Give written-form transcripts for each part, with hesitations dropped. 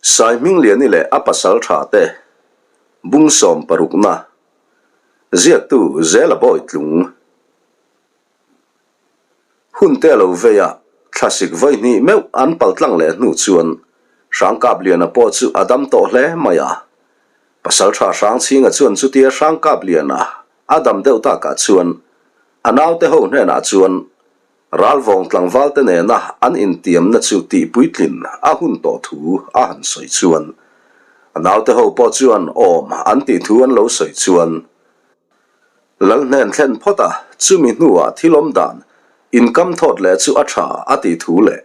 Saihmingliani leh a pasal tha te bung sawm parukna ziaktu Zela Bawitlung hun te a lo vei a, thlasik vawi hnih meuh an paltlang leh hnu chuan Hrangkapliana pawh chu a dam tawh hle mai a. Pasal tha Hrangchhinga chuan chutia Hrangkapliana a dam deuh takah chuan a naute ho hnenah chuan Ralvawng tlangvalte nena an intiamna chu tihpuitlin a hun tawh thu a han sawi chuan a naute ho pawh chuan awm an tih thu an lo sawi chuan Lal hnen thlen phawt a, chumi hnuah thil awm dan inkam thawt leh chu a tha a tih thu leh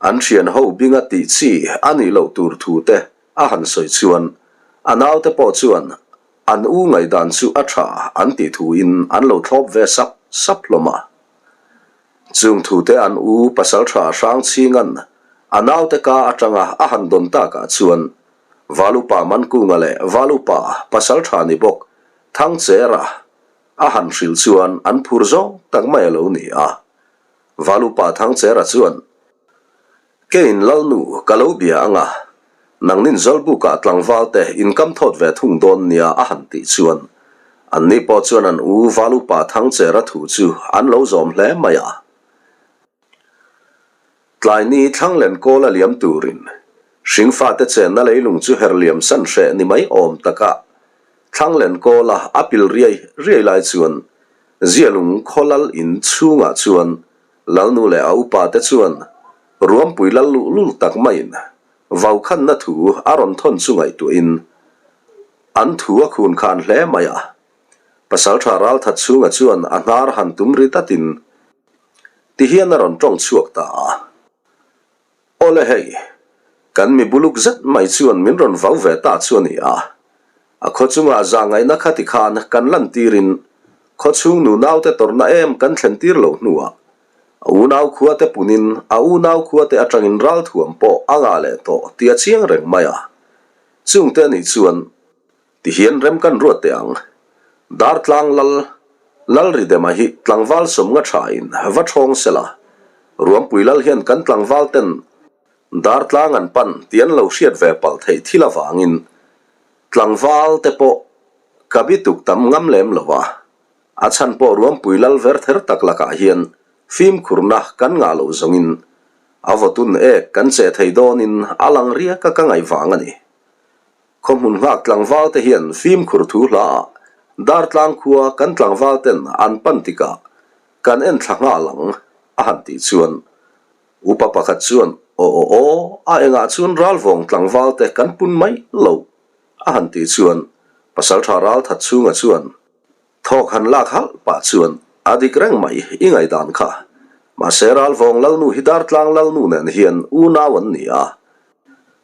an thian ho binga tih chi a nih loh tur thu te a han sawi chuan a naute pawh chuan an u ngaihdan chu a tha an tih thuin an lo thlawp ve sap sap hlawm a. Chung thute an u pasaltha Hrangchhinga'n a naute ka atanga a han dawn takah chuan Valupa Mankunga leh Valupa pasaltha ni bawk Thangchera a han hrilh chuan an phur zawng tak mai a lo ni a. Valupa Thangchera chuan, Keiin Lalnu ka lo bia ang a, nangnin Zawlbukah tlangvalte inkam thawt ve thung dawn nia a han tih chuan anni pawh chuan an u Valupa Thangchera thu chu an lo zawm hle mai a. Tlaini Thlanglen kawl a liam turin hringfate chenna leilung chu her liam san hreh ni mai awm taka Thlanglen kawla a pil riai riai lai chuan Zialung khaw lal in chhungah chuan Lalnu leh a upa te chuan ruampui lal luhlul tak maiin vaukhanna thu a rawn thawn chu ngaihtuahin an thu a khun khan hle mai a. Pasaltha Ralthat chhunga chuan a hnar han tum ri datin tihian a rawn tawng chhuak ta a. Awle hei, kan mi buluk zet mai chuan min rawn vau ve ta chu a ni a. A khaw chungah zah ngaihna kha ti khan kan lantirin khaw chhung nu naute tawrhna em kan thlen tir loh hnuah a unau khua te punin a unau khua te atangin ralthuam pawh a ngah leh tawh tih a chiang reng mai a. Chungte anih chuan Tihian rem kan ruat teh ang. Dartlang lal, Lalridema hi tlangval sawmnga thain va thawng sela, Ruampui lal hian kan tlangval ten Dartlang an pan tih an lo hriat ve palh theih thil avangin tlangval te pawh ka bituk tam ngam lem lo a, a chhan pawh Ruampui lal ver ther tak lakah hian fimkhurna kan ngah loh zawngin a vawtun ek kan cheh thei dawnin a lang riak a ka ngaih vang a ni. Khawhmun nghak tlangval te hian fimkhur thu hla ah Dartlang khua kan tlangval ten an pan tikah kan en thla nghal ang a han tih chuan upa pakhat chuan aw aw aw a engah chuan ralvawng tlangval te kan pun mai lo a han tih chuan pasaltha ralthat chhunga chuan Thawk han lak halh pah chuan a dik reng mai i ngaihdan kha. Mahse Ralvawng Lalnu hi Dartlang Lalnu nen hian unau an ni a.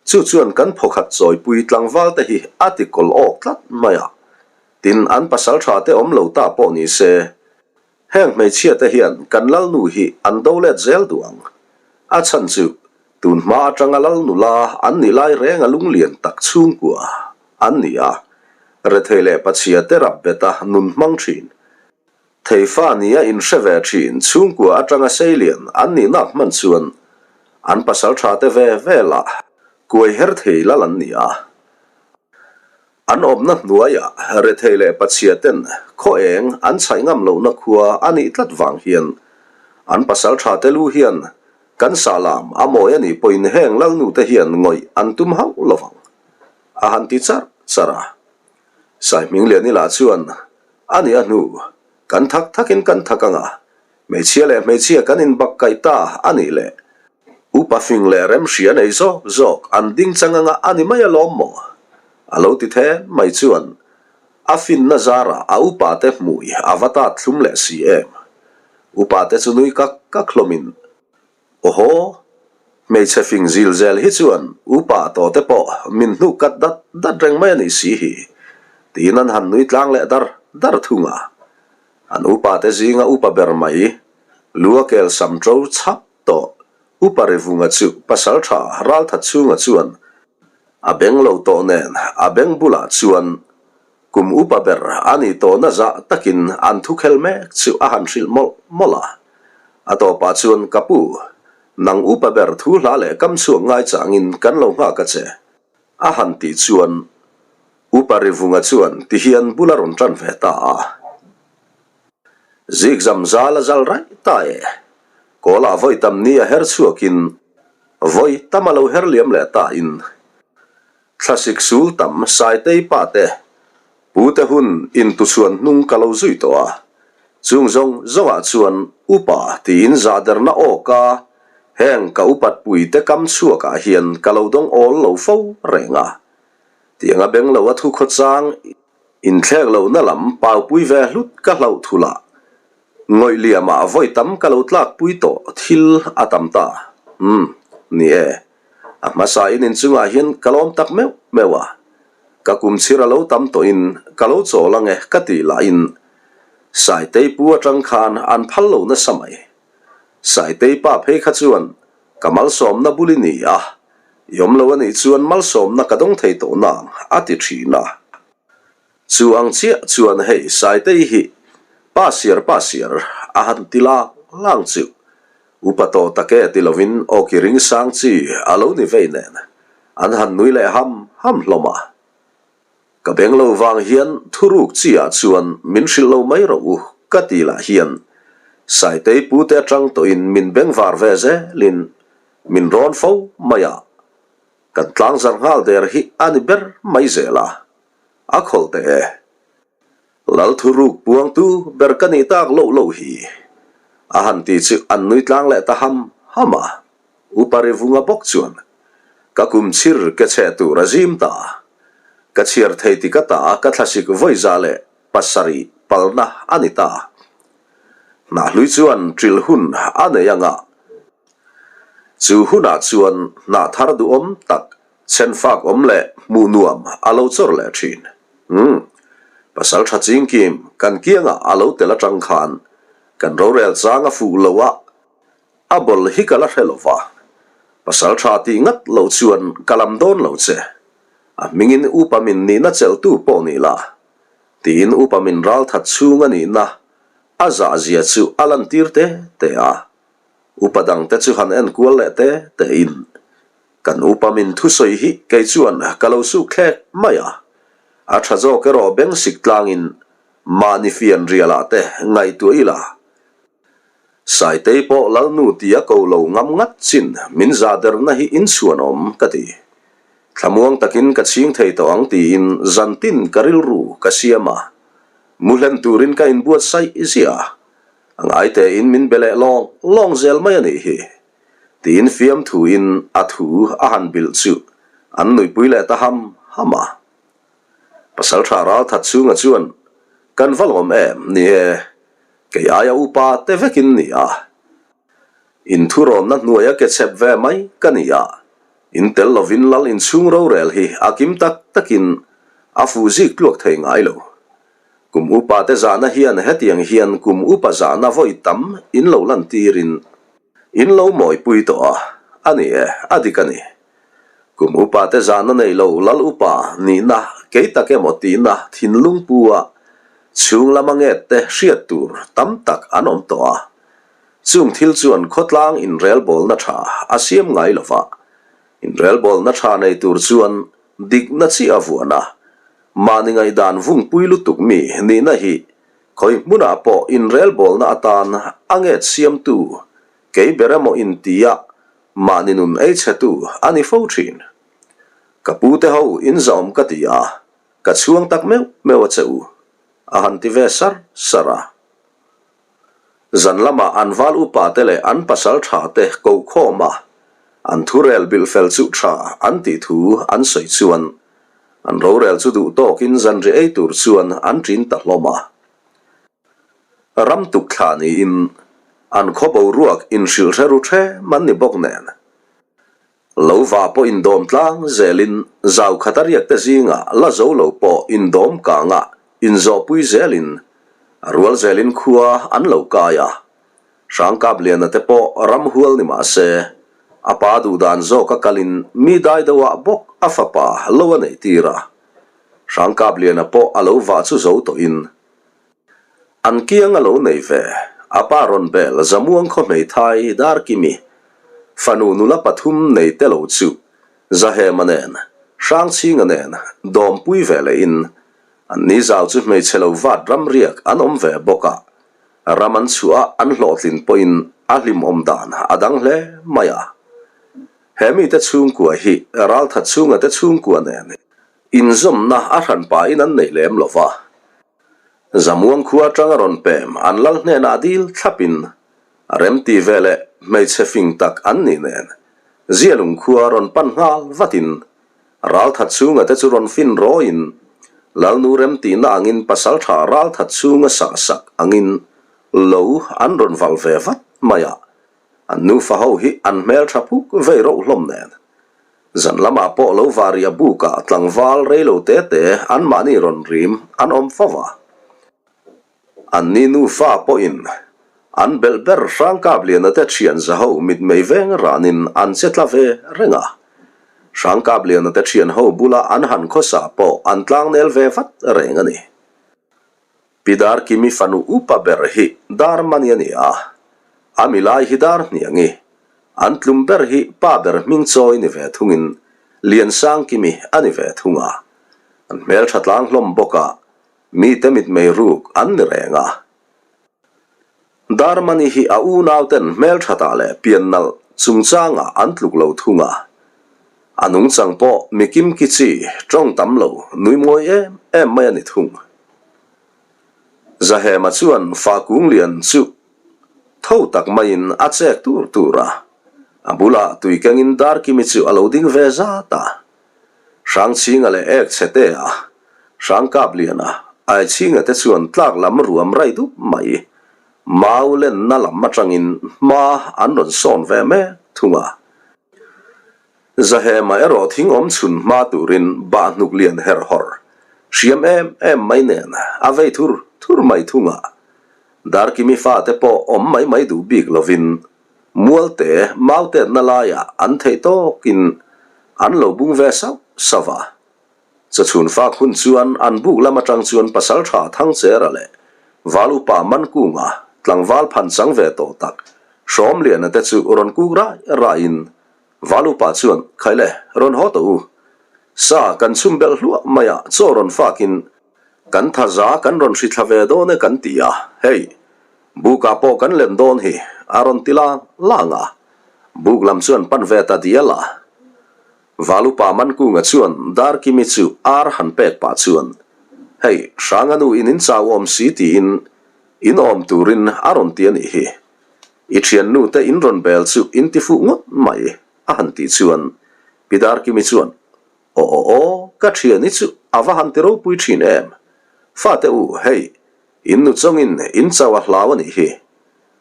Chu chuan kan phawkhat chawipui tlangval te hi a ti kawl awk tlat mai a. Tin an pasal tha te awm lo ta pawh ni se, heng hmeichhia te hian kan Lalnu hi an do let zel duh ang. A chhan chu tun hma atanga Lalnula an nih lai reng a lunglian tak chhungkua an ni a, rethei leh pachhia te rap bet a nun hmang thin. Theifa nia inhre ve thin chhungkua atanga seilian an nih nak hman chuan an pasal tha te ve vel ah kuai her thei lal an ni a. An awmna hnuaiah rethei leh pachhia ten khaw eng an chhaih ngam lohna khua a nih tlat vang hian an pasal tha te lu hian kan sahlam a mawi a nih pawhin heng lalnu te hian ngawih an tum hauh lovang. A han ti charh charh a. Saihmingliani lah chuan, A nih a hnu, kan thak thakin kan thak ang a, hmeichhia leh hmeichhia kan inbak kaih ta a nih leh, upa fing leh remhria nei zawk zawk an ding chang anga a ni mai alawm maw? A lo ti then mai chuan a finna zarah a upa te hmui a va tat thlum leh si em. Upa te chu nui kak kak hlawmin Awhaw, hmeichhe fing zil zel hi chuan upa tawh te pawh min hnuk kat dat dat reng mai a nih si hi, tiin an han nui tlang leh dar dar thung a. An upa te zinga upa ber mai, lu a kel sam ṭo chhap tawh upa Rivunga chu pasal ṭha Ralthat chhunga chuan a beng lo tawh nen a beng bulah chuan Kum upa ber a nih tawhna zah takin an thu khel mek chu a han hrilh mawlh mawlh a. A tawpah chuan, Ka pu, nang upa ber thu hla leh kam chhuak ngai changin kan lo nghak a che. A han tih chuan Upa Rivunga chuan tihian bul a rawn tan ve ta a. Zik zam zal a zal raih ta e. Kawlah vawi tam ni a her chhuakin vawi tam a lo her liam leh ta in Thlasik sul tam Saitei pa te pu te hun intuchhuan hnung ka lo zui tawh a, chung zawng zawngah chuan upa tiin zahderna awka heng ka upat pui te kam chhuakah hian ka lo dawng awl lo fo reng a. Tianga beng lo a thu khawchang inthlek lohna lam paupui ve hlut ka hlauh thul a, ngawih liamah vawi tam ka lo tlakpui tawh thil a tam ta. Umm, ni e. A hmasa in inchungah hian ka lawm tak meuh meuh a, ka kum chhir a lo tam tawhin ka lo chawl ang e ka tih lahin Saitei pu atang khan an phal lo nasa mai. Saitei pa phei kha chuan ka malsawmna bul i ni a, i awm lo a nih chuan malsawmna ka dawng thei tawh nang a ti thin a. Chu ang chiah chuan hei Saitei hi pa siar pa siar a han ti lang lang chu. Upa tawh tak e ti lovin awki ring sang chi a lo ni vei nen an han nui leh ham ham hlawm a. Ka beng lo vang hian thuruk chi ah chuan min hrilh lo mai rawh u ka ti lah hian Saitei pute atang tawhin min beng var ve zelin min rawn fo mai a. Kan tlangzar nghal der hi a ni ber mai zel a. A khawlh teh e. Lal thuruk puangtu ber ka nih tak loh loh hi. A han ti chu an nui tlang leh ta ham ham a. Upa Rivunga bawk chuan ka kum chhir ke chhe tur a zim ta. Ka chhiar thei ti ka ta ka thlasik vawiza leh pasarih palna a ni ta. Hnahhlui chuan ṭilh hun a nei anga. Chu hunah chuan hnah thar duhawm tak Chhenfak awm leh hmuh nuam a lo chawr leh thin. Umm. Pasal tha chingkim kan kiangah a lo tel atang khan kan rorel chang a fuh lo a, a bawl hi ka la hre lo va. Pasal tha tih ngat lo chuan ka lam dawn lo che. A hmingin upa min nihna chelhtu pawh ni la, tiin upa min ral that chhung a nihna a zah zia chu a lantir te te a. Upa dangte chu han enkual leh te tein Kan upa min thusawi hi kei chuan ka lo suk thlek mai a, a tha zawk erawh beng sik tlangin mahni fian rialah te ngaihtuah ila. Saitei pawh Lalnu ti a ko lo ngam ngat chin min zahderna hi inchhuanawm ka ti. Thlamuang takin ka chhing thei tawh ang tiin zantin ka rilru ka siam a, mu hlen turin ka inbuatsaih ziah a, a ngaitein min be leh lawng lawng zel mai a nih hi. Tiin fiamthuin a thu a han bilh chu an nuihpui leh ta ham ham a. Pasalṭha Ralthat chhunga chuan, Kan va lawm em, ni e, kei aia upa te vekin ni a. In thurawnna hnuaia ke chhep ve mai ka ni a, in tel lovin lal inchhung rorel hi a kim tak takin a fuh zik tluak thei ngai lo. Kum upa te zahna hian hetiang hian kum upa zahna vawi tam in lo lantirin In lo mawipui tawh a, a ni e, a dik a ni. Kum upa te zahna nei lo lal upa nihna kei tak emaw tihna thinlung pu a, chhung lama nget te hriat tur tam tak an awm tawh a. Chung thil chuan khawtlang inrelbawlna tha a siam ngai lo va, inrelbawlna tha nei tur chuan dikna chiah a vuan a, mahni ngaihdan vungpui lutuk mi nihna hi Khawi hmunah pawh inrelbawlna atan a nget siamtu, kei ber emaw intia mahni nun ei chhetu a ni fo thin. Ka pu te ho inzawm ka ti a, ka chhuang tak meuh meuh a che u, a han ti ve sar sar a. Zan lamah an val upa te leh an pasal tha te ko khawm a, an thurel bilh fel chu tha an tih thu an sawi chuan An rorel chu duh tawkin zanri ei tur chuan an ṭin ta hlawm a. Ram tuk thla niin an khaw boruak inhrilh hre ru ṭhem an ni bawk nen. Lo va pawh indawm tlang zelin zau khat a riak te zingah la zo lo pawh indawm kangah inzawhpui zelin a rual zelin khua an lo kai a. Hrangkapliana te pawh ramhual ni mah se, a pa duhdan zawk a kalin mi dai deuhah bawk a fapa lo a neih tir a. Hrangkapliana pawh a lo vah chu zo tawhin an kiang a lo nei ve. A pa rawn bel Zamuang khaw hmeithai Darkimi fanu nula pathum nei te lo chu Zahema nen. Hrangchhinga nen dawmpui ve lehin an ni zau chu hmeichhe lo vat ramriak an awm ve bawk a, ram an chhuah a an hlawhtlin pawhin a hlimawm dan a dang hle mai a. He mite chhungkua hi Ralthat chhunga te chhungkua nen inzawmna a hran pahin an nei lem lo va. Zamuang khua atanga rawn pem an lal hnenah dil thlapin a remti ve leh hmeichhe fing tak an nih nen Zialung khua rawn pan nghal vatin Ralthat chhunga te chu rawn fin rawiin Lalnu remtihna angin pasaltha Ralthat chhunga sah sak angin lo an rawn valh ve vat mai a, an nufa ho hi an hmeltha phuk vei rauh hlawm nen. Zan lamah pawh lo varia bukah tlangval rei lo te te anmahni rawn rim an awm fo va. Anni nufa pawhin an belh ber Hrangkapliana te thian zaho mitmei veng ranin an che tla ve reng a. Hrangkapliana te thian ho bula an han khawsa pawh an tlangnel ve vat reng a ni. Pi Darkimi fanu upa ber hi Darmani a ni a, a milai hi Darhniangi, an tlum ber hi pa ber hming chawi ni ve thungin Liansangkimi a ni ve thung a. An hmeltha tlang hlawm bawk a, mite mitmei ruk an ni reng a. Darmani hi a unauten hmelthatah leh pian nalh chungchangah an tluk lo thung a. A nungchang pawh mi kimki chi tawng tam lo nui mawi em em mai a ni thung. Zahema chuan Fahkung lian chu tho tak maiin a chek tur tur a, a bulah tui kengin Darkimi chu a lo ding ve zat a. Hrangchhinga leh ek chhe te a, Hrangkapliana, Aichhinga te chuan tlak lam ruam rai dup mai. Mau lenna lam atangin hma an rawn sawn ve mek thung a. Zahema erawh thing awm chhun hma turin bahhnuk lian her hawr hriam em em mai nen a vei thur thur mai thung a. Darkimi fate pawh awm mai mai duh bik lovin Mualte mautetna laiah an theih tawkin an lo bung ve sauh sauh a. Chachhun fak hun chuan an buk lam atang chuan pasaltha Thangchera leh Val upa Mankunga tlangval phan chang ve tawh tak Hrawmliana te chu rawn kuk rai raiin Val upa chuan Khaile rawn haw tawh u. Sa kan chhum belh hluah mai a chaw rawn fakin kan thaza kan rawn hri thla ve dawn e kan ti a, hei bukah pawh kan len dawn hi a rawn ti lang lang a, buk lam chuan pan ve ta dial a. Valupa Mankunga chuan Darkimi chu ar han pek pah chuan, Hei, Hranga nu in in chau awm si tiin in awm turin a rawn ti a nih hi. I thiannu te in rawn bel chu in ti fuh ngawt mai, a han tih chuan Pi Darkimi chuan, Aw aw aw, ka thiani chu a va han ti ropui thin em. Fate u, hei, in nu chawngin in chau a hlau a nih hi,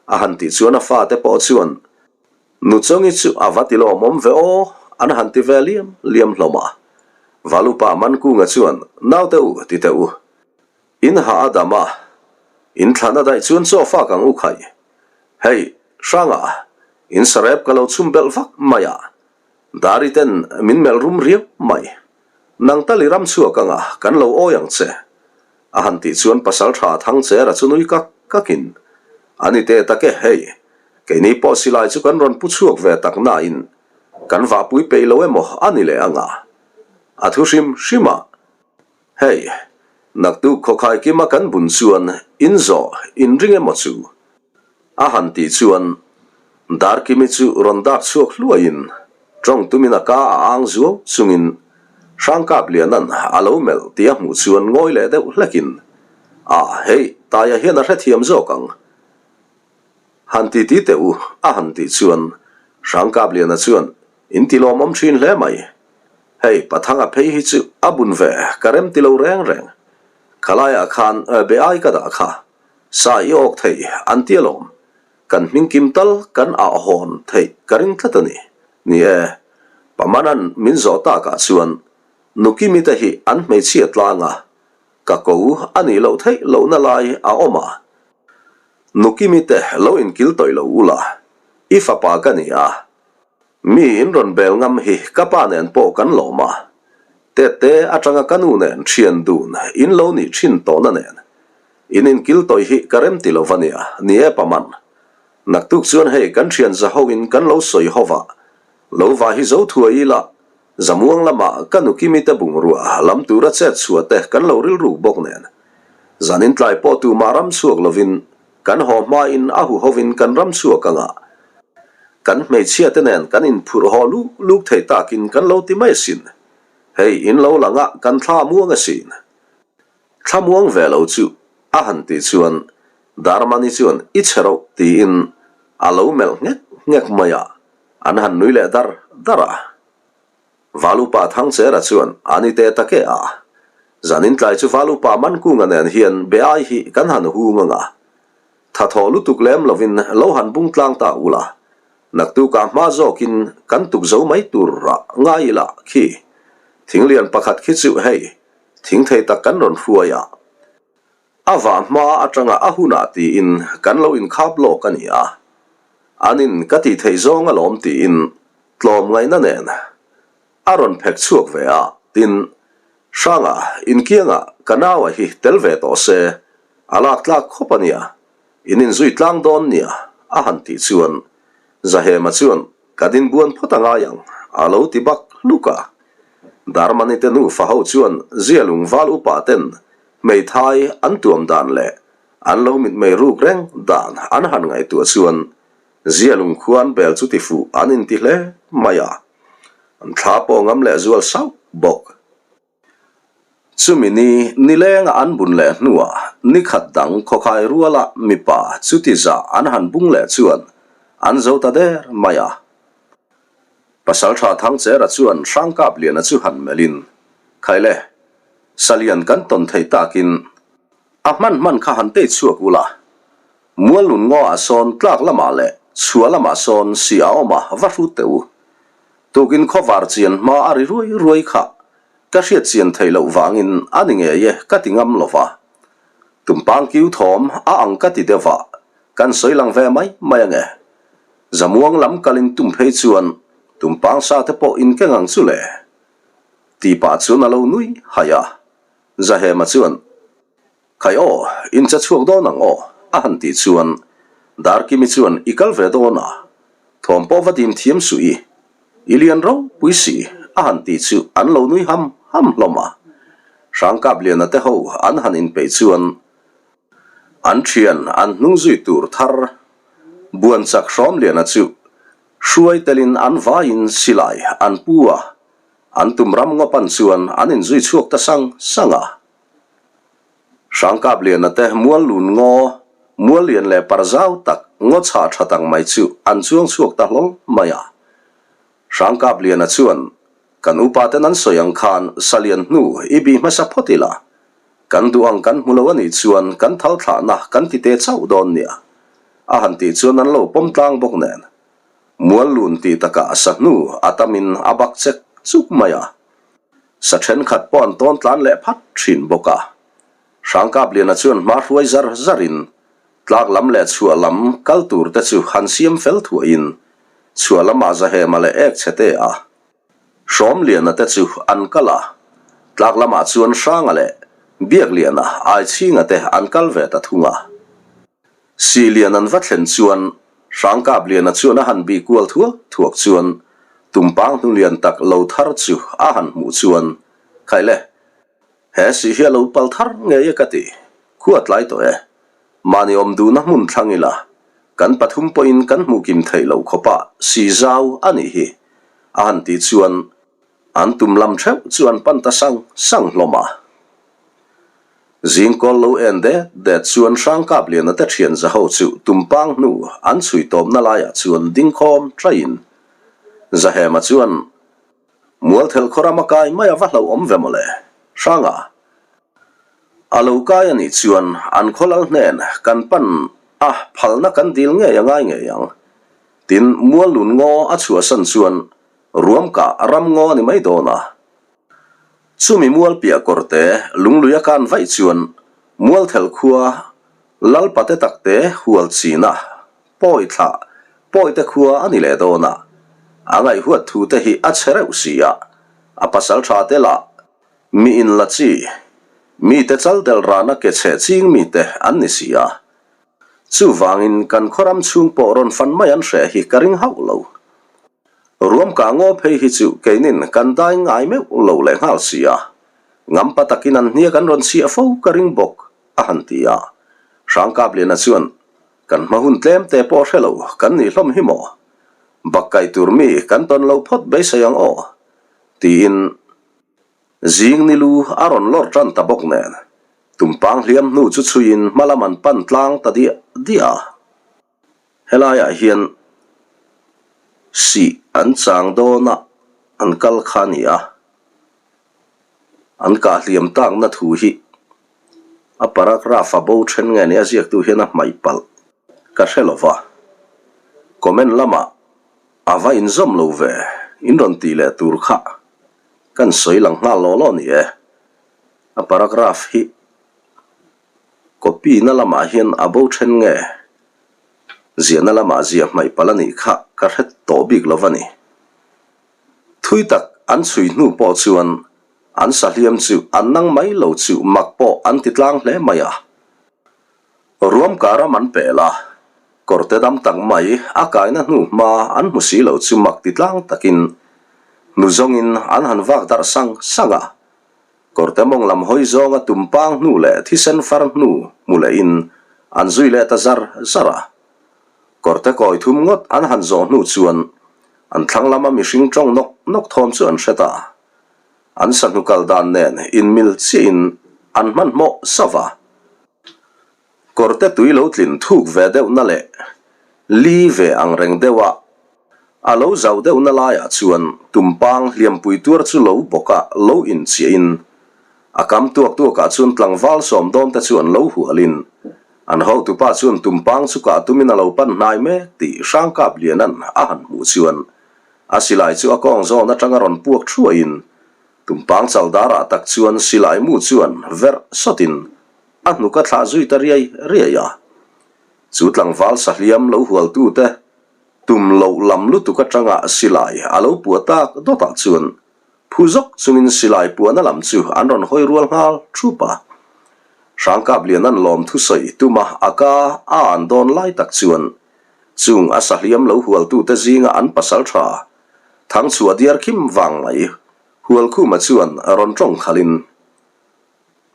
a han tih chuan a fate pawh chuan, Nuchawngi chu a va ti lawmawm ve aw, an han ti ve liam liam hlawm a. Valupa Mankunga chuan, Naute u, ti teh u. In ha a dam a, in thlan a daih chuan chaw fak ang u khaih. Hei, Hranga, in sarep ka lo chhum belh vak mai a, Dari ten min melh rum riau mai. Nang tal i ram chhuak anga kan lo awi ang che. A han tih chuan pasaltha Thangchera chu nui kak kakin, A ni teh tak e, hei, keini pawh silai chu kan rawn pu chhuak ve tak nain kan vahpui peih lo emaw a ni leh anga. A thu hrim hrim a, hei, naktuk khawkhai kima kan bun chuan in zawh in ring emaw chu? A han tih chuan Darkimi chu rawn dak chhuak hluaiin tawng tumin a ka a ang zuau chungin Hrangkapliana'n a lo melh tih a hmuh chuan ngawi leh deuh hlekin, A, hei, Taia hian a hrethiam zawk ang. Han ti ti teh u, a han tih chuan Hrangkapliana chuan, In ti lawmawm thin hle mai. Hei, Pathanga phei hi chu a bun ve ka rem ti lo reng reng. Khalaiah khan be ai ka dah kha. Sa i awk thei an ti alawm. Kan hming kim tal kan ah hawn theih ka ring tlat a ni. Ni e, Pamanan min zawh takah chuan Nukimi te hi an hmeichhia tlang a, ka ko a nih loh theih lohna lai a awm a. Nukimi te lo inkil tawih lo ula, i fapa ka ni a, Mi in rawn bel ngam hi ka pa nen pawh kan lawm a, tette atanga ka nu nen thian dun in lo nih thin tawhna nen in inkil tawih hi ka rem ti lo va nia, ni e pa man. Naktuk chuan hei kan thian za ho in kan lo sawi ho va, lo va hi zo thuai ila. Zamuang lama ka nu Kimi te bungrua lam tura chet chhuah te kan lo rilruk bawk nen. Zanin tlai pawh tumah ram chhuak lovin kan haw hmain a huhovin kan ram chhuak anga kan hmeichhia te nen kan inphurh haw luk luk thei takin kan lo ti mai asin. Hei in lo lang a kan thla muang asin. Thla muang ve lo chu a han tih chuan Darmani chuan i chhe roh tiin a lo melh nghek nghek mai a, an han nui leh dar dar a. Valupa Thangchera chuan a ni te tak e a, zanin tlai chu Valupa Mankunga nen hian be ai hi kan han hung ang a, tha thaw lutuk lem lovin lo han bung tlang ta ula, naktukah hma zawkin kan tuk zo mai tur rah ngai ila khi thinglian pakhat khi chu hei thing thei tak kan rawn hruai a. A vah hma atanga a hunah tiin kan lo inkhap lawk a ni a, anin ka tih theih zawng alawm tiin tlawm ngaihna nen a rawn phek chhuak ve a, tin, Hranga inkiangah ka naua hi tel ve tawh se a lak tlak khawp a nia, in inzui tlang dawn nia a han tih chuan Zahema chuan Ka dinbuan phawt a ngai ang, a lo ti bak hluk a. Darmani te nufa ho chuan Zialung val upa ten hmeithai an tuam dan leh an lo mitmei ruk reng dan an han ngaihtuah chuan Zialung khua an bel chu ti fuh an inti hle mai a, an thla pawh ngam leh zual sauh bawk. Chumi ni nilenga an bun leh hnuah ni khat dang khawkhai ruala mipa chuti zah an han bung leh chuan an zo ta der mai a. Pasaltha Thangchera chuan Hrangkapliana chu han melhin, Khaile, Salian kan tawn thei takin a hman hman kha han tei chhuak ula, Muallun ngaw ah sawn tlak lamah leh chhuah lamah sawn si a awm a va hrut teh u. Tukin khawvar chian hma a ri ruai ruai kha ka hriat chian theih loh vangin a ni ngei e ka ti ngam lo va. Tumpang kiu thawm a ang ka ti deuh a, kan sawi lang ve mai mai ange. Zamuang lam kalin tum phei chuan tumpang sa te pawh in keng ang chu le. Ti pah chuan a lo nui haih a. Zahema chuan. Khai aw, in che chhuak dawn ang aw, a han tih chuan Darkimi chuan i kal ve dawn a, thawm pawh va dim thiam suh i, i lian ropui si, a han tih chu an lo nui ham ham hlawm a. Hrangkapliana te ho an han inpeih chuan an thian an hnung zui tur thar Buanchak Hrawmliana chu hruai telin an vaiin silai an pu a, an tum ram ngawpan chuan an inzui chhuak ta sang sang a. Hrangkapliana te mual lun ngaw, mual lian leh par zau tak ngaw chhah tha tak mai chu an chuang chhuak ta hlawl mai a. Hrangkapliana chuan, Kan upa ten an sawi ang khan salian hnu i bih hmasa phawt ila, kan duh ang kan hmu lo a nih chuan kan thal thlahna kan ti te chauh dawn nia, a han tih chuan an lo pawm tlang bawk nen. Mual lun tih takah sa hnu a tamin a bak chek chuk mai a. Sa thenkhat pawh an tawn tlan leh phat thin bawk a. Hrangkapliana chuan hma hruai zar zarin tlak lam leh chhuah lam kal tur te chu han siam fel thuaiin chhuah lamah Zahema leh ek chhe te a Hrawmliana te chu an kal a, tlak lamah chuan Hranga leh Biakliana Aichhinga te an kal ve ta thung a. Sihlian an va thlen chuan Hrangkapliana chuan a han bih kual thuak thuak chuan tumpang hnulian tak lo thar chu a han hmuh chuan, Khaih le, he sih hi a lo pal thar ngei e ka ti, khua tlai tawh e. Mahni awm duhna hmun thlang ila, kan pathum pawhin kan hmuh kim theih loh khawpa sih zau a nih hi, a han tih chuan An tum lam theuh chu an pan ta sang sang hlawm a. Zingkawl lo en det det chuan Hrangkapliana te thian Zaho chu tumpang hnu an chhui tawpna laiah chuan ding khawm taiin Zahema chuan Mualthelh khaw rama kai mai a va hlauhawm ve mawle. Hranga a lo kai a nih chuan an khaw lal hnen kan pan a phalna kan dil ngei a ngai ngei ang. Tin, Muallun ngaw a chhuahsan chuan Ruam kah ram ngaw a ni mai dawn a. Chumi mual piah kawrte lunglui a kan vaih chuan Mualthel khua Lalpate takte hual china pawi thlah pawite khua a ni leh dawn a. A ngaihhuat thu te hi a che reuh si a, a pasal tha te lah mi in la chi, mite chal del rana ke chhe ching mite an ni si a. Chuvangin kan khaw ram chhung pawh rawn fan mai an hreh hi ka ring hauh lo. Ruamka ngaw phei hi chu keinin kan dai ngai meuh lo leh nghal si a, ngampa takin an hniak an rawn chhiah fo ka ring bawk, a han ti a. Hrangkapliana chuan, Kan hma hun tlem te pawh hre lo kan nih hlawm hi maw? Bak kaih tur mi kan tawn lo phawt beisei ang aw, tiin zing ni lu a rawn lawr tan ta bawk nen, tumpang hliam hnu chu chhuiin hma lam an pan tlang ta diah diah a. Helaiah hian sih an chang dawn a, an kal kha a ni a. An kah hliam takna thu hi a paragraph a bo then nge ni a ziaktu hian a hmaih palh ka hre lo va. Comment lamah a va inzawm lo ve, in rawn tih leh tur kha kan sawi lang nghal law law ni e. A paragraph hi Copy na lamah hian a bo then nge? Ziahna lamah ziah hmaih palh a nih kha ka hre tawh bik lo va ni. Thui tak an chhui hnu pawh chuan an sahliam chu an nang mai lo chu mak pawh an ti tlang hle mai a. Ruam kar ram an pel a, kawrte dam tak mai a kaina hnu hma an hmu si lo chu mak ti tlang takin hnu zawngin an han vak darh sang sang a. Kawrte mawng lam hawi zawnga tumpang hnu leh thisen far hnu hmu lehin an zui leh ta zar zar a. Kawrte kawi thum ngawt an han zawh hnu chuan an thlang lama mihring tawng nawk nawk thawm chu an hre ta. An sahnu kal dan nen inmil chiahin an hmanhmawh sauh va. Kawrte tui lo tlin thuk ve deuhna leh li ve ang reng deuha a lo zauh deuhna laiah chuan tumpang hliampui tuar chu lo bawka lo inchiahin a kam tuak tuakah chuan tlangval sawm dawnte chu an lo hualin an hotupa chuan tumpang chu kah tumin a lo pan hnai mek tih Hrangkapliana'n a han hmuh chuan a silai chu a kawng zawn atanga rawn puak thuaiin tumpang chaldarah tak chuan silai mu chuan verh sawtin A hnuk a thlah zui ta riai riai a. Chu tlangval sahliam lo hualtute tum loh lam lutuk atanga silai a lo puah tak dawtah chuan phu zawk chungin silai puahna lam chu an rawn hawi rual nghal thup a. Hrangkapliana'n lawm thusawi tuma a ka a an dawn lai tak chuan chung a sahliam lo hualtute zinga an pasal tha Thangchhuah diar khim vang mai Hualkhuma chuan rawn tawng khalhin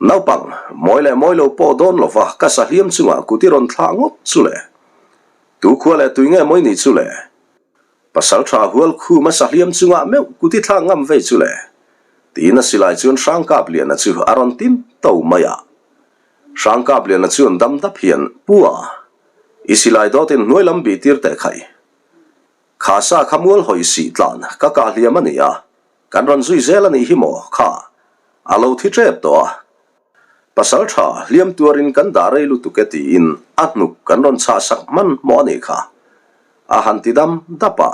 Naupang, mawi leh mawi lo pawh dawn lo va, ka sahliam chungah kut i rawn thlah ngawt chu le. Tu khua leh tui nge mawi nih chu le? Pasal tha hual khum a sahliam chungah meuh kut i thlak ngam vei chu le? Tiin a silai chuan Hrangkapliana chu a rawn tin to mai a. Hrangkapliana chuan dam dap hian, Pu a, i silai dawtin hnuai lam bih tir teh khai. Kha sa kha mual hawi sih tlan ka kah hliam a ni a, Kan rawn zui zel a nih hi maw? Kha, a lo thi tep tawh a. Pasal tha hliam tuarin kan dah rei lutuk e tiin a hnuk kan rawn chhah sak hman hmawh a nih kha. A han ti dam dap a.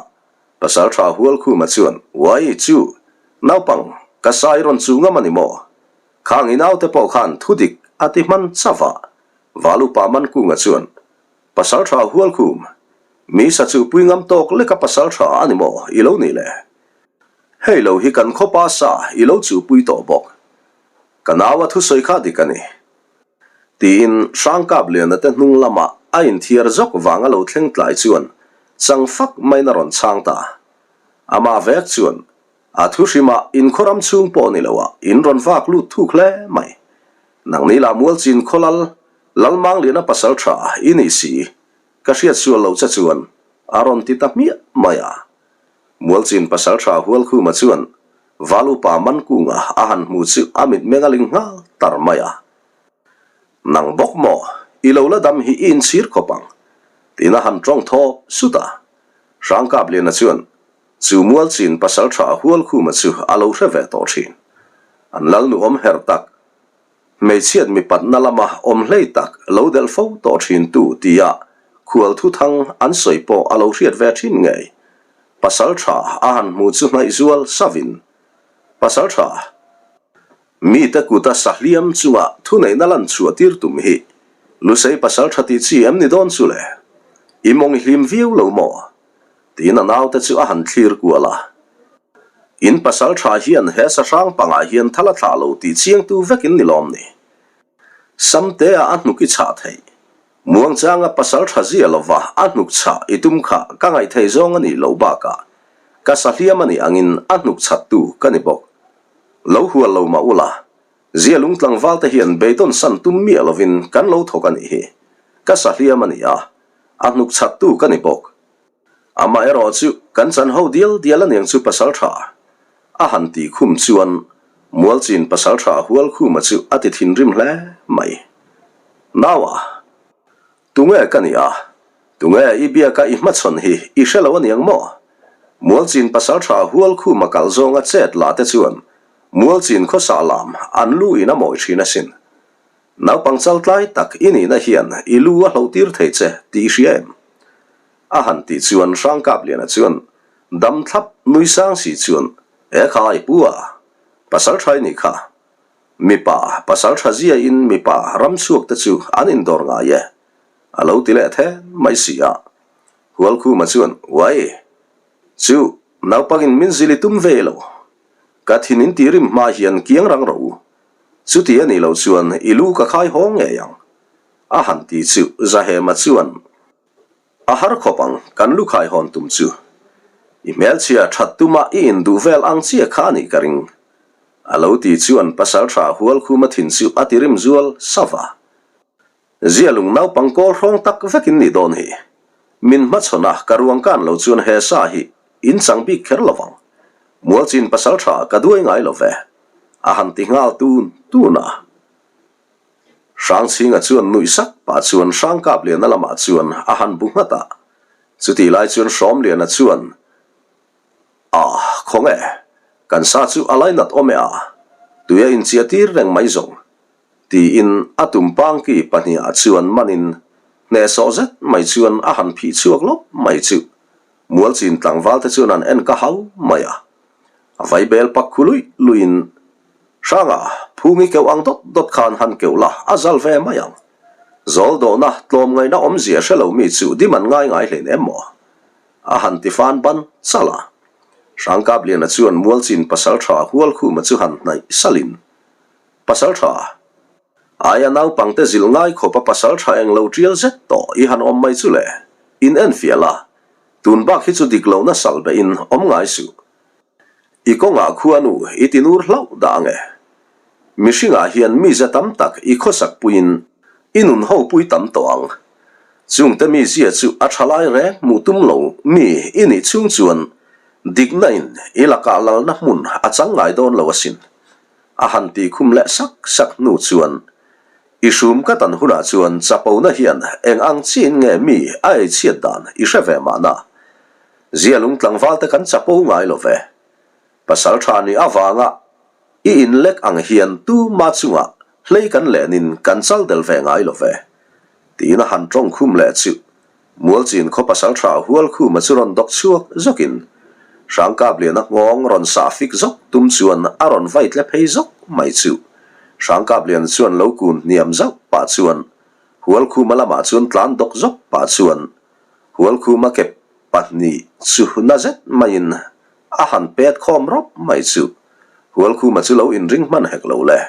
Pasal tha Hualkhuma chuan, Uai, chu, naupang, ka sa i rawn chu ngam a ni maw? Khang i naute pawh khan thu dik a ti hman chauh a. Valupa Mankunga chuan, Pasal tha Hualkhum, mi sa chu pui ngam tawk leka pasal tha a ni maw i lo nih le? Hei lo hi kan khawpa sa i lo chuhpui tawh bawk. Ka naua thusawi kha dik a ni. Tiin Hrangkapliana te hnung lama a inthiar zawk vanga lo thleng tlai chuan chang fak maiin a rawn chhang ta. Amah vek chuan a thu hrimah in khaw ram chhung pawh ni loah in rawn vak lut thuk hle mai. Nangni lah Mualchin khawlal Lalmangliana pasal tha i nih si, ka hriat sual loh che chuan a rawn ti ta hmiah mai a. Mualchin pasaltha Hualkhuma chuan Valupa Mankunga a han hmu chu a mitmeng a ling nghal tar mai a. Nang bawk maw, i lo la dam hi i inchhir khawp ang, tiin a han tawng thawp sut a. Hrangkapliana chuan chu Mualchin pasaltha Hualkhuma chu a lo hre ve tawh thin. An lalnu awm her tak Hmeichhiat mipatna lama awm hlei tak lo delh fo tawh thin tu tia khual thuthang an sawi pawh a lo hriat ve thin ngei. Pasal tha a han hmu chu hnaih zual savin, Pasal tha, mite kuta sahliam chunga thuneihna lan chhuah tir tum hi Lusei pasal tha tih chi em ni dawn chu le? I mawng i hlim viau lo maw? Tiin a naute chu a han thlir kual a. In pasal tha hian he sahrang pangah hian thal a thlah lo tih chiangtu vekin ni lawm ni. Samtea a hnuk i chhah theih. Muangchanga pasal tha zia lova a hnuk chhah i tum kha ka ngaihthei zawng a nih loh bakah. Ka sahliam a nih angin a hnuk chhattu ka ni bawk. Lo hual lo mah ula, Zialung tlangval te hian beidawn san tum miah lovin kan lo thawk a nih hi. Ka sahliam a ni a, a hnuk chhattu ka ni bawk. Amaherawh chu kan chan ho dial dial aniang chu pasal tha a han tih khum chuan Mualchin pasal tha hual khuma chu a ti thinrim hle mai. Naua, tunge ka nih a? Tunge i biaka i hmachhawn hi i hre lo aniang maw? Mualchin pasal tha hual khuma kal zawnga chet la te chuan Mualchin khawsah lam an lu in a mawi thin asin. Naupang chaltlai tak i nihna hian i lu a hlohtir thei che tih i hria em? A han tih chuan Hrangkapliana chuan dam thlap nui sang si chuan, E kha i pu a, pasal tha i nih kha. Mipa pasal tha ziain mipa ram chhuak te chu an indawr ngai e, a lo ti leh then mai si a. Hualkhuma chuan, Uai, chu naupangin min zil i tum ve lo. Ka thin in tih rim hma hian kiang rang rawh u. Chuti a nih loh chuan i lu ka khai haw ngei ang. A han ti chu Zahema chuan a har khawp ang kan lu khai hawn tum chu. I hmelchhia that tuma i induh vel ang chiah kha a nih ka ring. A lo ti chuan Pasaltha Hualkhuma thin chu a ti rim zual sava. Zialung naupang kawl hrawng tak vekin nih dawn hi. Min hmachhawn a, ka ruang kan lo chuan he sa hi in chang bik kher lo vang. Mualchin pasal tha ka duai ngai lo ve. A han ti nghal tun tun a. Hrangchhinga chuan nuih sak pah chuan Hrangkapliana lamah chuan a han bu nghat a. Chutih lai chuan Hrawmliana chuan, A, khawnge, kan sa chu a lainat awm e a, tui a inchiah tir reng mai zawng. Tiin a tumpangki pahnihah chuan manin hnehsawh zet mai chuan a han phih chhuak lawp mai chu Mualchin tlangval te chuan an en ka hau mai a. A vaibel pak khu luih luihin Hranga phungi keuh ang dawt dawt khan han keuh la a zal ve mai ang. Zawl dawhna tlawmngaihna awmzia hre lo mi chu dim an ngai ngai hlein em maw? A han ti fan ban chal a. Hrangkapliana chuan Mualchin pasaltha Hualkhuma chu han hnaih salhin Pasal tha. Aia naupangte zilh ngai khawp a pasal tha eng lo tial zet tawh i han awm mai chu le. In en fiah la. Tun bak hi chu dik lohna sal beh in awm ngai suh. I kawngah khuanu i ti nur hlauh dah ang e. Mihringah hian mize tam tak i khawsak puiin i nun ho pui tam tawh ang. Chungte mizia chu a tha lai reng hmuh tum lo mi i nih chhung chuan dikna in i lakah lalna hmun a chang ngai dawn lo asin. A han tih khum leh sak sak hnu chuan, I hrum ka tan hunah chuan chapona hian eng ang chiin nge mi a ei chhiat dan i hre ve mahna? Zialung tlangval te kan chapo ngai lo ve. Pasal tha nih avanga i inlek ang hian tuma chungah hlei kan lenin kan chal del ve ngai lo ve. Tiin a han tawng khum leh chu Mualchin khaw pasal tha Hualkhuma chu rawn dawk chhuak zawkin Hrangkapliana nghawng rawn sah fik zawk tum chuan a rawn vai tle phei zawk mai chu. Hrangkapliana chuan lo kun hniam zauh pah chuan Hualkhuma lamah chuan tlan dawk zawk pah chuan Hualkhuma ke pahnih chu na zet maiin a han pet khawm rawp mai chu. Hualkhuma chu lo inring hman hek lo le.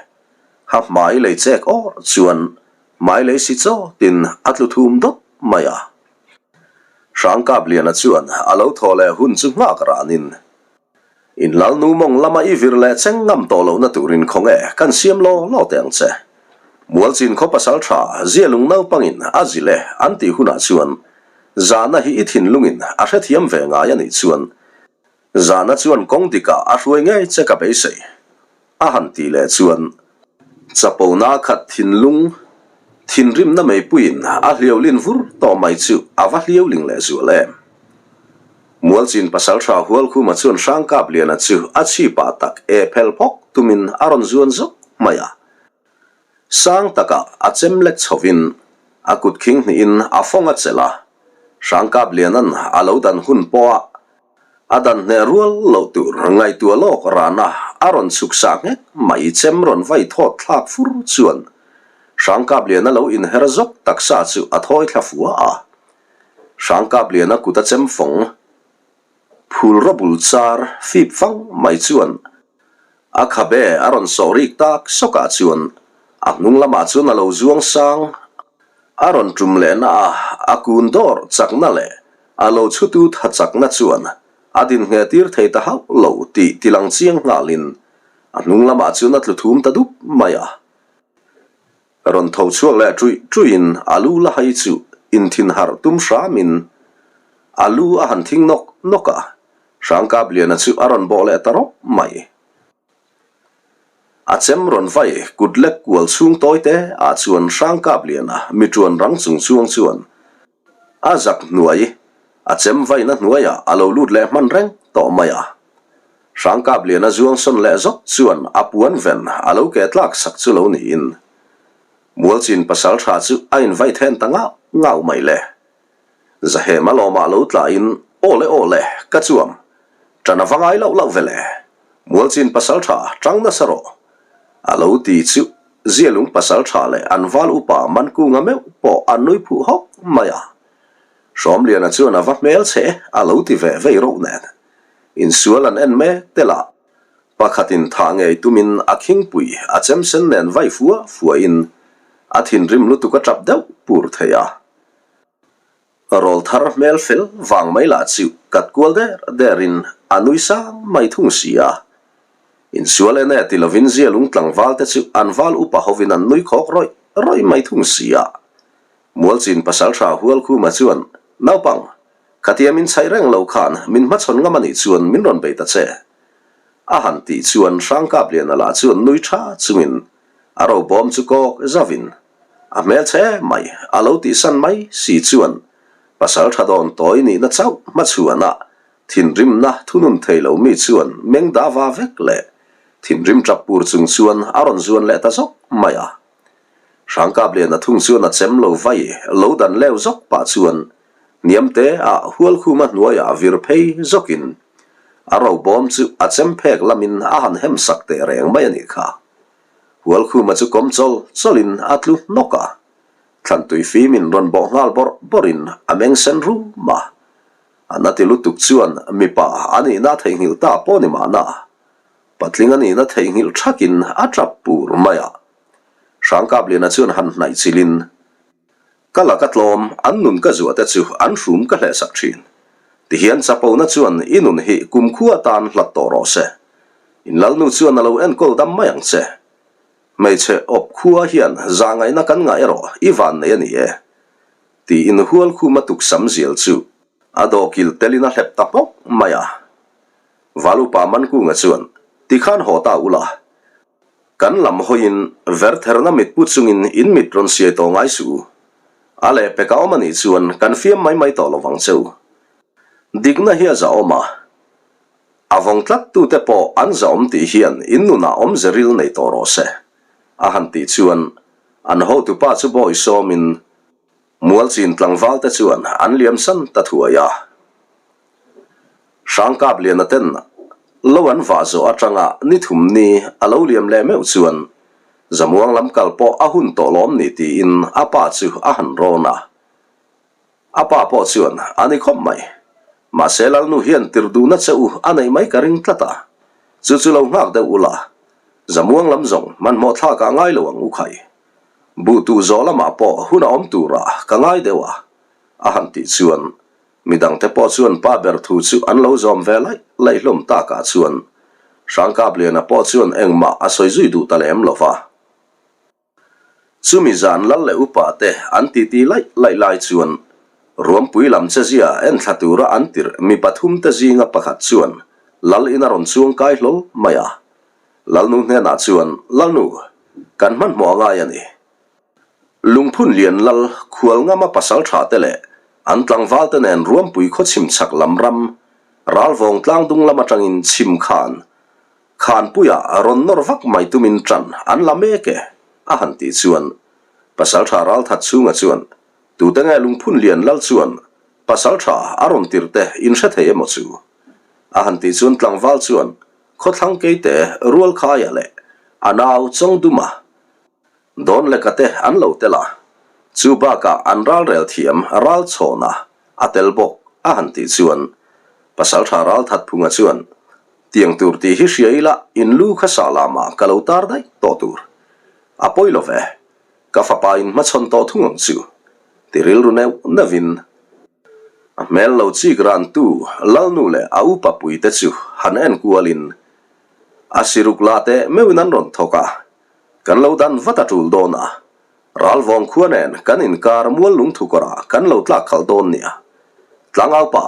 Ha hmai lei chek awr chuan Hmai lei si chawtin a tlu thum dawt mai a. Hrangkapliana chuan a lo thaw leh hun chu nghak ranin, In Lalnu mawng lama i vir leh cheng ngam tawh lohna turin khawnge kan siam law law teh ang che. Mualchin khaw pasal tha Zialung naupangin a zil e an tih hunah chuan zahna hi i thinlungin a hrethiam ve ngai a nih chuan zahna chuan kawng dikah a hruai ngei che ka beisei. A han tih leh chuan chapona khat thinlung thinrimna meipuiin a hliaulin vur tawh mai chu a va hliauling leh zual em. Mualchin pasaltha Hualkhuma chuan Hrangkapliana chu a chhipah tak e phel phawk tumin a rawn zuan zawk mai a. Sang takah a chem lek chhovin a kut khing hnihin a fawng a chelh a, Hrangkapliana'n a lo dan hun pawha A dan hneh rual loh tur ngaihtuah lawk rana a rawn chhuk sah nghek mai chem rawn vai thawt thlak fur chuan Hrangkapliana lo inher zawk taksa chu a thawi thla fua a. Hrangkapliana kut a chem fawng phul rawbul char fip fang mai chuan a khabe a rawn sawh rik tak sawkah chuan a hnung lamah chuan a lo zuang sang a rawn tum lehna a, a kun dawr chakna leh A lo chhutu tha chakna chuan. A din ngheh tir thei ta hauh lo tih tilang chiang nghalin a hnung lamah chuan a tlu thum ta dup mai a. Rawn tho chhuak leh ṭuih ṭuihin a lu la hai chu inthin harh tum hramin a lu a han thing nawk nawk a, Hrangkapliana chu a rawn bawh leh ta rawp mai. A chem rawn vai kut lek kual chhung tawi te ah chuan Hrangkapliana mi ṭuan rang chung chuang chuan a zak hnuai a chem vaina hnuaiah a lo lut leh hman reng tawh mai a. Hrangkapliana zuang sawn leh zawk chuan a puan ven a lo ke tlak sak chu lo niin Mualchin pasal tha chu a invai then ta ngauh ngauh mai le. Zahema lawmah lo tlain, Aw le aw le, ka chuam. Ṭan a va ngai loh loh ve le. Mualchin pasal ṭha ṭang nasa rawh. A lo ti chu Zialung pasal ṭha leh an val upa Mankunga meuh pawh an nui phuh hawk mai a. Hrawmliana chuan a va hmel che a lo ti ve vei reuh nen. Insual an en mek tel a, pakhatin thah ngei tumin a khingpui a chemsen nen vai fua fuain a thinrim lutuk a ṭap deuh pur thei a. Rawl thar hmel fel vang mai lah chu kat kual der derin a nui sang mai thung si a. Insual en e ti lovin Zialung tlangval te chu an val upa hovin an nui khawk rawih rawih mai thung si a. Mualchin pasaltha Hualkhuma chuan, Naupang, khatia min chhaih reng lo khan min hmachhawn ngam a nih chuan min rawn bei ta che. A han tih chuan Hrangkapliana lah chuan nui tha chungin a robawm chu kawk zavin A hmelchhe mai, a lo tihsan mai si chuan pasal tha dawn tawi nihna chauh hmachhuanah thinrimna thunun thei lo mi chuan meng da va vek leh thinrim tap pur chung chuan a rawn zuan leh ta zawk mai a. Hrangkapliana thung chuan a chem lo vai lo dan leu zawk pah chuan hniam te ah Hualkhuma hnuaiah vir phei zawkin a robawm chu a chem phek lamin a han hem sak teh reng mai a nih kha. Hualkhuma chu kawm chawl chawlin a tlu hnawk a, thlantui fimin rawn bawh nghal bawrh bawrhin a meng sen rum a. A na ti lutuk chuan mipa a nihna a theihnghilh ta pawh ni mahna, patling a nihna theihnghilh thakin a tap pur mai a. Hrangkapliana chuan han hnaih chilhin, Ka laka tlawm, an nun ka zuah te chu an hrum ka hlehsak thin. Tihian chapona chuan i nun hi kumkhua atan hlat tawh rawh se. In lalnu chuan a lo enkawl dam mai ang che. Hmeichhe awp khua hian zahngaihna kan ngah erawh i van nei a ni e. Tiin Hualkhuma tuksam zial chu a dawhkilh telin a hlep ta hmawk mai a. Valupa Mankunga chuan, Tikhan haw ta ula. Kan lam hawiin vertherna mit pu chungin in mit rawn siai tawh ngai suh u. A lehpek a awm a nih chuan kan fiam mai mai tawh lovang che u. Dikna hi a zahawm a, a vawng tlat tute pawh an zahawm tih hian in nunah awmze ril nei tawh rawh se, a han tih chuan an hotupa chu bawi sawmin Mualchin tlangval te chuan an liamsan ta thuai a. Hrangkapliana ten lo an vah zawh atanga ni thum ni a lo liam leh meuh chuan Zamuang lam kal pawh a hun tawh lawm ni tiin a pa chu a han rawn a. A pa pawh chuan a ni khawp mai. Mahse Lalnu hian tir duhna che u a neih mai ka ring tlat a. Chu chu lo nghak deuh ula. Zamuang lam zawng hmanhmawh thlakah ngai lo ang u khai. Buh tuh zawh lamah pawh hun a awm turah ka ngai deuh a, a han tih chuan midangte pawh chuan pa ber thu chu an lo zawm ve laih laih hlawm takah chuan Hrangkapliana pawh chuan engmah a sawi zui duh ta lem lo va. Chumi zan lal leh upa te an titi laih laih lai chuan Ruampui lam che zia enthla tura an tirh mi pathumte zinga pakhat chuan lal in a rawn chuang kai hlawl mai a. Lalnu hnenah chuan, Lalnu, kan hmanhmawh a ngai a ni. Lungphun lian lal Khualngama pasal tha te leh an tlangval te nen Ruampui khaw chhim chhak lam ram Ralvawng tlangdung lam atangin chhim khan Khanpuia rawn nawr vak mai tumin tan an la mek e, a han tih chuan Pasal tha Ralthat chhunga chuan, Tute nge Lungphun lian lal chuan pasal tha a rawn tirh te in hre thei emaw chu? A han tih chuan tlangval chuan Khawthlang keite Rualkhaia leh a nau Chawngduma Dawnleka te an lo tel a, chu bakah an ralrel thiam Ralchhawna a tel bawk a han tih chuan Pasaltha Ralthatphunga chuan Tiang tur tih hi hria ila in lu kha sah lamah ka lo tar daih tawh tur a pawi lo ve, ka fapa in hmachhawn tawh thung ang chu ti rilru neuh neuhin. A hmel lo chik rantu Lalnu leh a upa puite chu han en kualin a siruk la teh meuhin an rawn thawk a, kan lo dan vat a tul dawn a, ralvawng khua nen kan inkar mual lungthu kawrah kan lo tlak khalh dawn nia. Tlangaupa,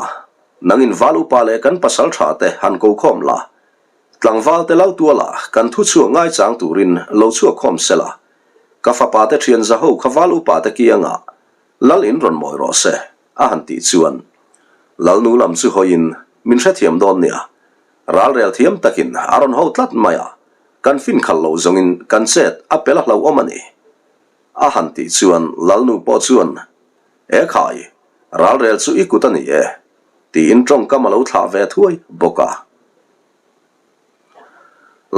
nangin val upa leh kan pasal tha te han ko khawm la, tlangval te laltuala kan thu chhuak ngaichang turin lo chhuak khawm sela, ka fapa te thian zaho kha val upa te kiangah Lal in rawn mawi rawh se, a han tih chuan Lalnu lam chu hawiin min hrethiam dawn nia. Ralrel thiam takin a rawn ho tlat mai a, kan fin khalh loh zawngin kan chet a pel a hlauhawm a ni. A han tih chuan Lalnu pawh chuan, E khai, ralrel chu i kut a ni e, tiin tawngkam a lo thlah ve thuai bawk a.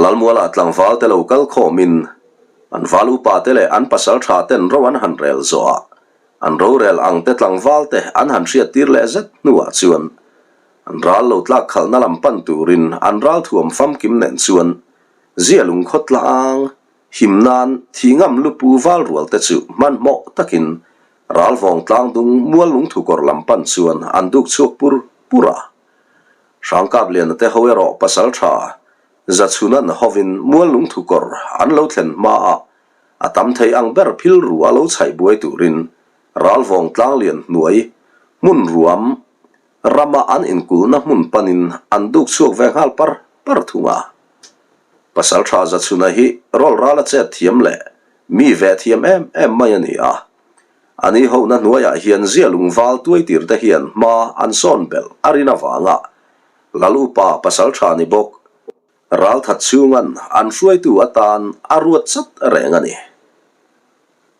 Lalmualah tlangval te lo kal khawmin an val upa te leh an pasal tha ten ro an han rel zawh a, an rorel ang te tlangval te an han hriattir leh zet hnuah chuan an ral lo tlak khalhna lam pan turin an ral thuam famkim nen chuan zia lungkhaw tlang him nan thi ngam lupu val rual te chu hmanhmawh takin ral vawng tlang dung mual lungthu kawr lam pan chuan an duk chhuak pur pur a. Hrangkapliana te ho erawh pasal tha Zachhunan hovin mual lungthu kawr an lo thlen hmaah a tam thei ang ber phil ru a lo chhaih buai turin Ralvawng tlanglian hnuai hmun ruam rama an inkulhna hmun panin an duk chhuak ve nghal par par thung a. Pasal tha Zachhuna hi rawlral a chet thiam leh mi veh thiam em em mai a ni a. A ni hona hnuaiah hian zia lungval tuaitir te hian hma an sawn belh a rin avanga Lal upa pasal tha ni bawk ralthat chhungan an hruaitu atan a ruat chat reng a ni.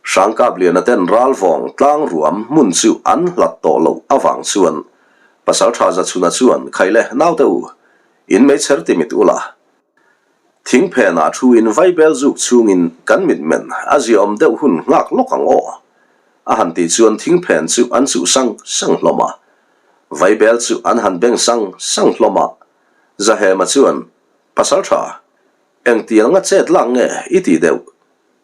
Hrangkapliana ten ralvawng tlang ruam hmun chu an hlat tawh loh avang chuan pasal tha Zachhuna chuan Khaile naute u, in meichher ti mit ula, Thing phenah thu in vaibel zuk chungin kan mitmen a ziaawm deuh hun nghak lawk ang aw. A han tih chuan thing phen chu an chuh sang sang hlawm a. Vaibel chu an han beng sang sang hlawm a. Zahema chuan, Pasal tha, engtiang a chet lak nge i tih deuh?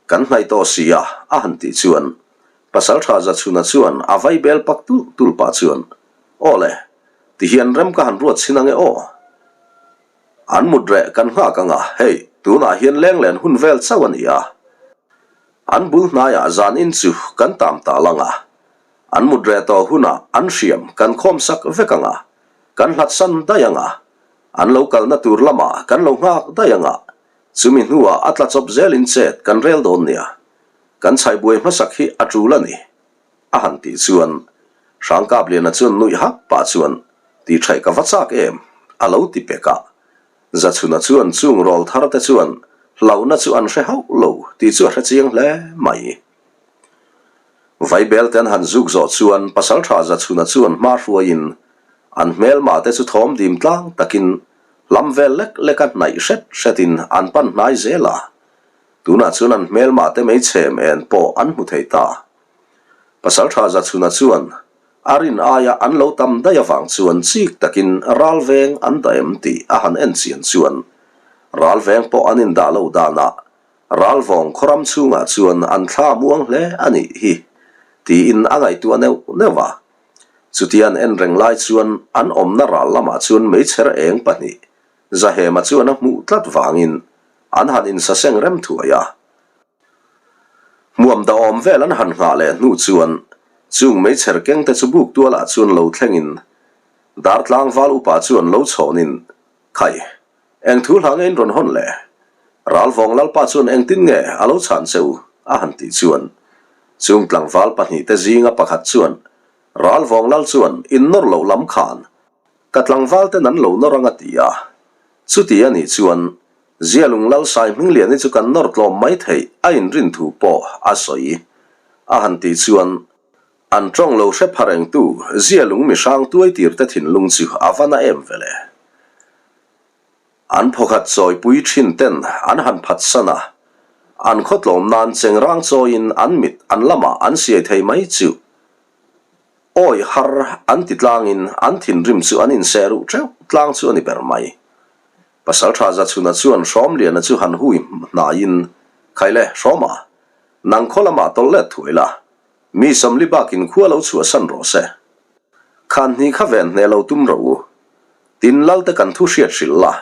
Kan hnaih tawh si a, a han tih chuan Pasal tha Zachhuna chuan a vaibel pak tulh tulh pah chuan, Aw le, tihian rem ka han ruat chhin ange aw. An mut reh kan nghak ang a, hei, tunah hian lenglen hun vel chauh a ni a. An bul hnaiah zan in chu kan tam ta lang a, an mut reh tawh hunah an hriam kan khawm sak vek ang a, kan hlat san daih ang a, an lo kalna tur lamah kan lo nghak daih ang a, chumi hnuah a tla chawp zelin chet kan rel dawn nia. Kan chhaihbuai hmasak hi a tul a ni. A han tih chuan Hrangkapliana chuan nuih hak pah chuan tih thaih ka va chak em? a lo ti pek a. Zachhuna chuan chung rawl thar te chuan hlauhna chu an hre hauh lo tih chu a hre chiang hle mai. Vaibel te an han zuk zawh chuan Pasaltha Zachhuna chuan hma hruaiin an hmelma te chu thawm dim tlang takin hlam vel lek leka hnaih hret hretin an pan hnai zel a. Tunah chuan an hmelma te meichhem en pawh an hmu thei ta. Pasaltha Zachhuna chuan a rin aia an lo tam daih avang chuan chik takin ralveng an dah em tih a han en chian chuan ralveng pawh an indah loh danah ralvawng khawram chhungah chuan an thla muang hle a nih hi tiin a ngaihtuah neuh neuh a. Chutia an en reng lai chuan an awmna ral lamah chuan meichher eng pahnih Zahema chuan a hmuh tlat vangin an han insaseng rem thuai a. Hmuam dahawm vel an han nghah leh hnu chuan chung meichher keng te chu buk tualah chuan lo thlengin Dartlang val upa chuan lo chhawnin, Khai, eng thu hla nge in rawn hawn le? Ralvawng lalpa chuan engtin nge a lo chhan che u? a han tih chuan chung tlangval pahnihte zinga pakhat chuan Ralvawng lal chuan in nawr loh lam khan ka tlangval ten an lo nawr ang a ti a, chuti a nih chuan Zialung Lal Sai Hmingliani chu kan nawr tlawm mai theih a inrin thu pawh a sawi. A han tih chuan an tawng lo hre pha rengtu Zialung mihrang tuaitir te thinlung chu a va na em vele. An phawkhat chawipui thin ten an han phatsan a, an khaw tlawm nan chengrang chawiin an mit an lamah an siai thei mai chu awi har an ti tlangin an thinrim chu an inseh ruh teuh tlang chu a ni ber mai. Pasalṭha Zachhuna chuan Hrawmliana chu han hui hnaiin, Khaile, Hrawma, nang khaw lamah tawlh let thuai la, mi sawmli bakin khua lo chhuahsan rawh se. Khan hnih kha ven hneh lo tum rawh u. Tin Lalte kan thu hriat hrilh la,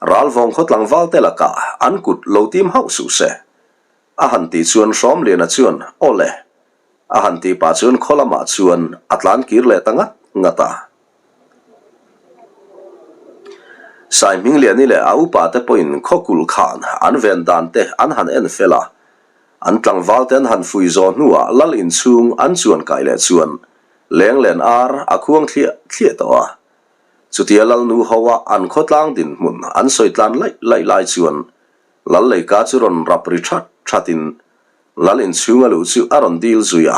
Ralvawng khaw tlangval te lakah an kut lo tim hauh suh se. A han tih chuan Hrawmliana chuan, Aw le. A han tih pah chuan khaw lamah chuan a tlan kir leh ta ngat ngat a. Saihmingliani leh a upa te pawhin khaw kulh khan an ven dan te an han en fel a, an tlangval te an han fui zawh hnuah lal inchhung an chuan kai leh chuan lenglen ar a khuang thliah thliah tawh a. Chutia lalnu hoa an khawtlang dinhmun an sawi tlan laih laih lai chuan lal leika chu rawn rap ri that thatin lal inchhunga luh chu a rawn dil zui a.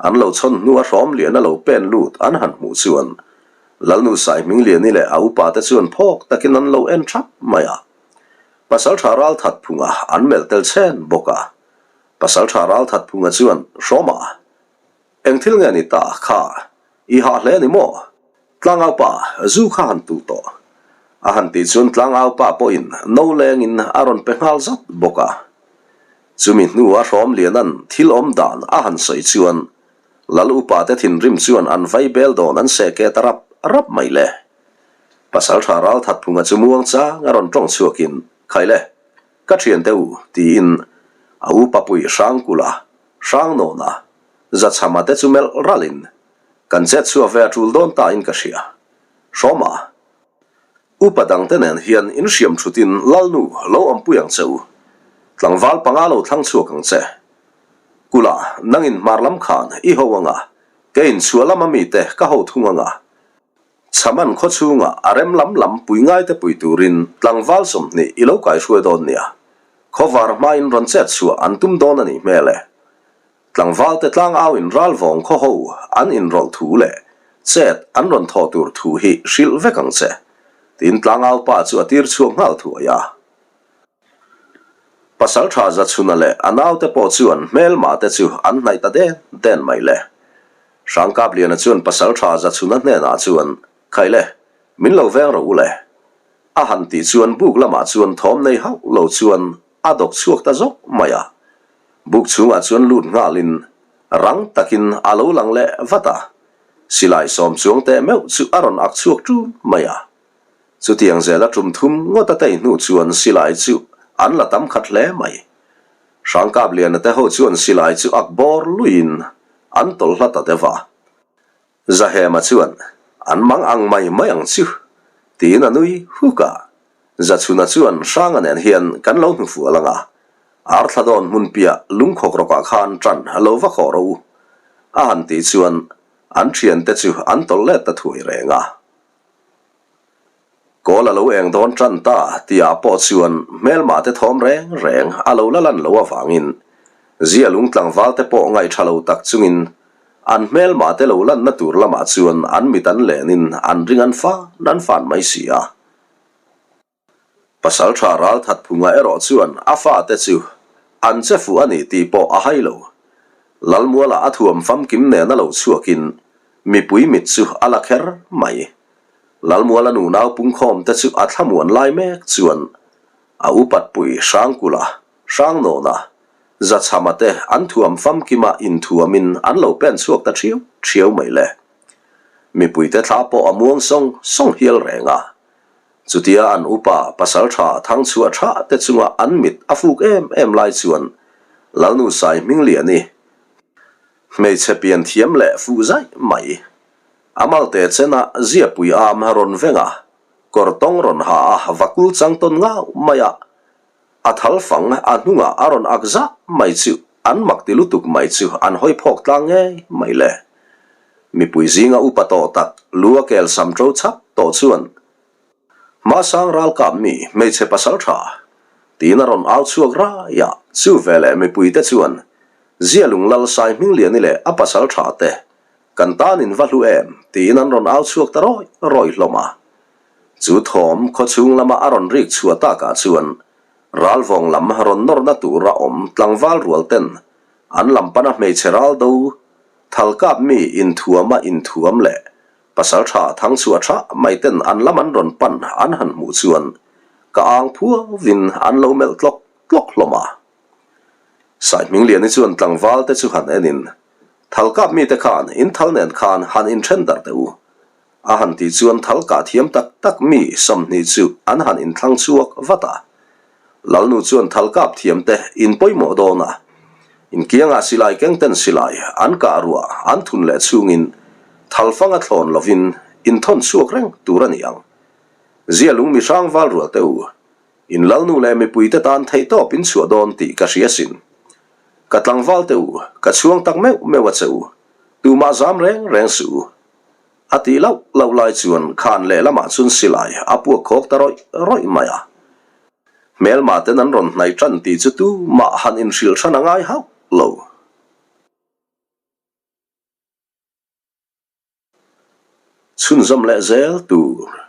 An lo chhawn hnu a hrawm lian a lo pen lut an han hmuh chuan Lalnu Saihmingliani leh a upa te chuan phawk takin an lo en thap mai a. Pasaltha Ralthatphunga an melh tel chhen bawk a. Pasaltha Ralthatphunga chuan, Hrawma, eng thil nge ni ta kha i hah hle ni maw? Tlangaupa, zu kha han tuh tawh. A han tih chuan Tlangaupa pawhin no lengin a rawn pe nghal zat bawk a. Chumi hnua Hrawmliana'n thil awm dan a han sawi chuan Lal upate thinrim chuan an vai bel dawn an seh ke ta rap rap mai le. Pasaltha Ralthatphunga chu muang chang a rawn tawng chhuakin, Khai le, ka thiante u, tiin a upapui Hrangkula, Hrangnawna, Zachhama te chu melh ralhin, Kan chet chhuah ve a tul dawn ta in ka hria. Hrawma, upa dangte nen hian in hriam thutin Lalnu lo awmpui ang che u. Tlangval panga lo thlang chhuak ang che. Kula, nangin hmar lam khan i ho anga, keiin chhuah lama mite ka ho thung anga. Chhaman khaw chhunga a rem lam lam pui ngaite pui turin tlangval 20 i lo kaihruai dawn nia. Khawvar hmain rawn chet chhuah an tum dawn a nih hmel e. Tlangvalte tlangauin ralvawng khaw ho an inrawlh thu leh chet an rawn thawh tur thu hi hrilh vek ang che, tiin tlangau pa chu a tir chhuak nghal thuai a. Pasaltha Zachhuna leh a naute pawh chuan hmelma te chu an hnaih ta den den mai le. Hrangkapliana chuan Pasaltha Zachhuna hnenah chuan, Khaih le, min lo veng rawh u le. A han tih chuan buk lamah chuan thawm nei hauh lo chuan a dawk chhuak ta zawk mai a. Buk chhungah chuan lut nghalin rang takin a lo lang leh vat a, silai sawm chuang teh meuh chu a rawn ak chhuak ṭun mai a. Chutiang zela ṭum thum ngawt a tei hnu chuan silai chu an la tam khat hle mai. Hrangkapliana te ho chuan silai chu ak bawr luiin an tawlh hla ta deuh a. Zahema chuan, An mang ang mai mai ang chu, tiin a nui huk a. Zachhuna chuan Hranga nen hian kan lo hnufual ang a, Arthladawn hmun piah lungkhawk rawkah khan ṭan a lo va khawh rawh u, a han tih chuan an ṭhiante chu an tawlh let ta thuai reng a. Kawl a lo eng dawn tan ta tihah pawh chuan hmelmah te thawm reng reng a lo la lan loh avangin Zia lung tlangval te pawh ngaihṭha lo tak chungin an hmelmah te lo lanna tur lamah chuan an mit an lenin an ring an fan an fan mai si a. Pasalṭha Ralthatphunga erawh chuan a fate chu an che fuh a ni tih pawh a hai lo. Lalmuala a thuam famkim nena lo chhuakin mipui mit chu a la kher mai. Lalmuala nunau pungkhawmte chu a thlamuan lai mek chuan a upatpui Hrangkula, Hrangnawna, Zachhama te an thuam famkima inthuamin an lo pen chhuak ta ṭhiau ṭhiau mai le. Mipuite thla pawh a muang sawng sawng hial reng a. Chutia an upa pasaltha thangchhuah tha te chunga an mit a fuk em em lai chuan Lalnu Sai Hmingliani hmeichhe pian thiam leh fuh zaih mai. A malte chena ziapui am rawn veng a, kawr tawng rawn ha a vakul chang tawn ngau mai a, a thal fang a hnungah a rawn ak zah mai chu an mak ti lutuk mai chu an hawi phawk tlang ngei mai le. Mipui zinga upa tawh tak lu a kel sam ṭo chhap tawh chuan Hmasang ralkap mi hmeichhe pasal ṭha tiin a rawn au chhuak rai a, chu veleh mipuite chuan Zialung Lal Sai Hmingliani leh a pasal ṭha te kan tan in va hlu em tiin an rawn au chhuak ta rawi rawi hlawm a. Chu thawm khawchhung lama a rawn rik chhuah takah chuan ralvawng lam rawn nawrna tura awm tlangval rual ten an lam pana hmeichhe ral do Thalkap mi inthuama inthuam leh pasaltha thangchhuah tha mai ten an lam an rawn pan an han hmuh chuan ka ang phuauvin an lo melh tlawk tlawk hlawm a. Saihmingliani chuan tlangval te chu han enin. Thal kap mite khan in thal nen khan han inthen darh teh u. A han tih chuan thal kah thiam tak tak mi 20 chu an han inthlang chhuak vat a. Lalnu chuan thal kap thiam te in pawimawh dawn a. Inkiangah silai keng ten silai an kah ruah an thun leh chhungin thal fang a thlawn lovin inthawn chhuak reng tur a ni ang. Zialung mi hrang val rual teh u. In lalnu leh mipuite tan theihtawp in chhuah dawn tih ka hria sin. Ka tlangval teh u, ka chhuang tak meuh meuh a che u, tumah zam reng reng suh u. A tih lauh lauh lai chuan khan lehlamah chuan silai a puak khawk ta rawih rawih mai a. Hmelma ten an rawn hnaih tan tih chu tumah han inhrilh hran a ngai hauh lo. Chhunzawm leh zel tur.